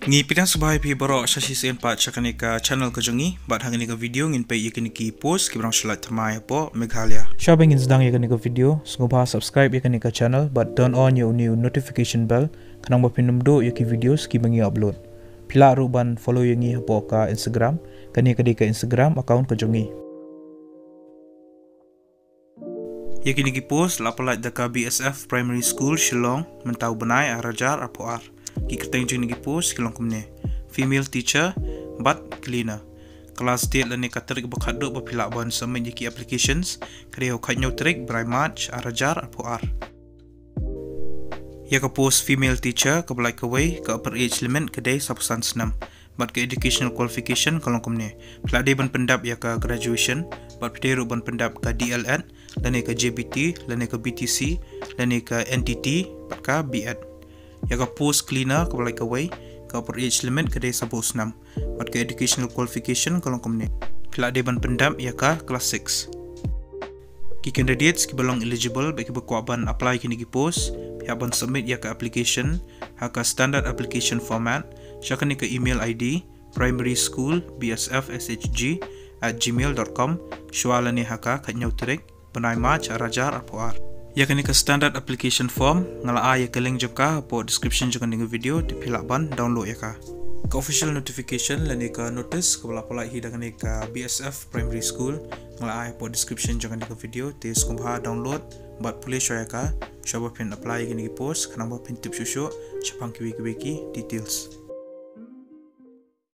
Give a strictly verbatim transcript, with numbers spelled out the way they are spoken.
Ngi pdiang sngewbha ïa phi baroh sha shisien pat sha kane ka channel ka jong ngi, bad ha kane ka video ngin peit ïa kine ki post kiba dang shu lait thymmai hapoh Meghalaya. Shwa ban ngin sdang ïa kane ka video, sngewbha subscribe ïa kane ka channel bad turn on ïa une u notification bell, khnang ba phin ym duh ïa ki videos kiba ngi upload. Phi lah ruh ban follow ïa ngi hapoh ka Instagram, kane ka dei ka Instagram account ka jong ngi. Ïa kine ki post la pyllait da ka B S F Primary School Shillong mynta u bnai ar hajar arphew ar. Ki kyrteng jong kine ki post ki long kumne: female teacher bad cleaner. Ka last date lane ka tarik ba khatduh ba phi lah ban submit ïa ki applications ka dei ha u khathynñiew tarik bnai March ar hajar arphew ar. Ïa ka post female teacher kaba lait kawei, ka upper age limit ka dei saphew san snem. Bad ka educational qualification ka long kumne: phi lah dei ban pyndap ïa ka graduation, bad phi dei ruh ban pyndap ka D.El.Ed, lane ka J.B.T, lane ka B.T.C, lane ka N.T.T, bad ka B.Ed. Ïa ka post cleaner kaba lait kawei, ka upper age limit ka dei saphew snem. Bad ka educational qualification ka long kumne: phi lah dei ban pyndap ïa ka class six. Ki candidates kiba long eligible bad kiba kwah ban apply kine ki post, phi hap ban submit ïa ka application ha ka standard application format sha kane ka email I D, primary school B S F S H G at gmail dot com, shwa lane ha ka khathynñiew tarik bnai March ar hajar arphew ar. Ïa kane ka standard application form nga la ai ïa ka link jong ka hapoh description jong kane ka video, te phi lah ban download ïa ka. Ka official notification lane ka notice kaba la pyllait hi da kane ka B S F Primary School nga la ai hapoh description jong kane ka video, te sngewbha download bad pule shwa ïa ka shwa ba phin apply ïa kine ki post, khnang ba phin tip shuh shuh shaphang kiwei kiwei ki details.